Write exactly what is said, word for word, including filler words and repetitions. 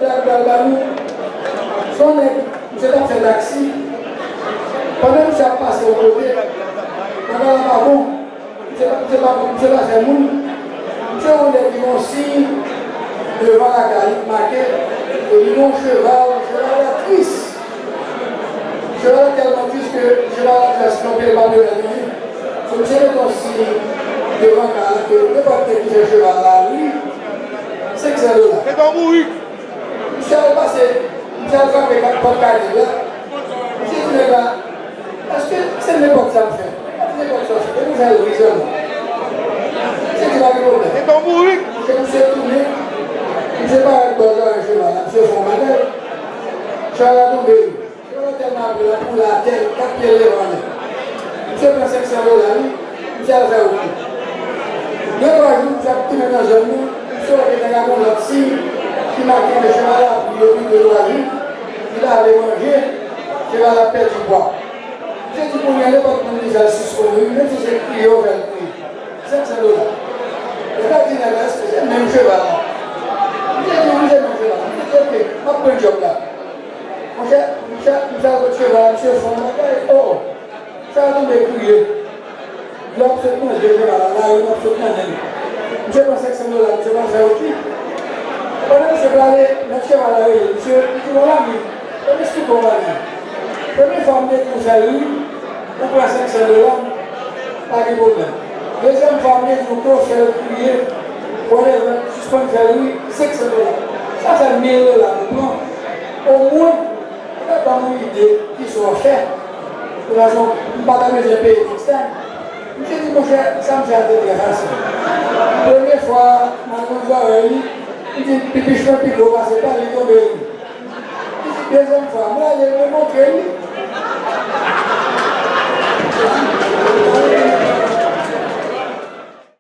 Blag blag ba nou. Se yon nèg, misye t ap fè taksi. Pandan misye ap pase yon kote, bagay la pa bon. Misye pa, misye pa, misye pa fè moun. Misye wè yon nèg ki gen yon siy devan lakay li ki make, epi li gen yon cheval, cheval la tris. Cheval la tèlman tris ke cheval la tris kanpe, l pa vle wè anyen. So, misye mete yon siy devan kay la ke nenpòt nèg ki fè cheval la ri, senk san dola. Se yon bourik. Misye al pase, misye al frape kat pòt kay nèg la. Misye di nèg la, èske se nenpòt sa m fè? Li pa di nenpòt sa w fè, men misye al ri sèlman. Misye di pa gen pwoblèm. Se yon bourik. Misye, misye tounen, misye parèt bò zòrèy cheval la, misye fè yon bagay. Cheval la tonbe. Cheval la tèlman ap ri, l ap woule atè, kat pye l leve anlè. Misye pran senk san dola li, misye al fè wout li. De twa jou, misye ap tounen nan zòn nan, misye wè ke nèg la gen yon lòt siy ki make ke cheval la ap ri depi de twa jou, li pa vle manje, cheval la ap pèdi pwa. Misye di kounye a nenpòt moun li fè l sispann ri, menm si se kriye w fè l kriye. Senk san dola. Nèg la di nèg la, èske se menm cheval la? Misye di wi, se menm cheval la. Misye di, oke, m ap pran djòb la. Monchè, misye, misye al kot cheval la, misye fè yon bagay, o, cheval la tonbe kriye. Dlo ap sot nan je cheval la, lari ap sot nan nen l. Misye pran senk san dola, misye pral fè wout li. Pandan misye prale, mèt cheval la rele misye, li di, "Mon ami, fè m eksplike w yon bagay. Premye fwa m te di w fè l ri, ou pran senk san dola m, pa gen pwoblèm. Dezyèm fwa m te di w ke w fè l kriye, whatever, sispann fè l ri, senk san dola." Sa fè mil dola m pran. Omwen, ou ka ban m yon ide kisa w fè. Pou rezon, m pa ta bezwen peye next time. Misye di, monchè, sa m fè a te trè fasil. Premye fwa, m al nan zòrèy li, li di, "Pipichman pi gwo pase pa l, li tonbe ri." Li di, "Dezyèm fwa, mwen ale, mwen montre li."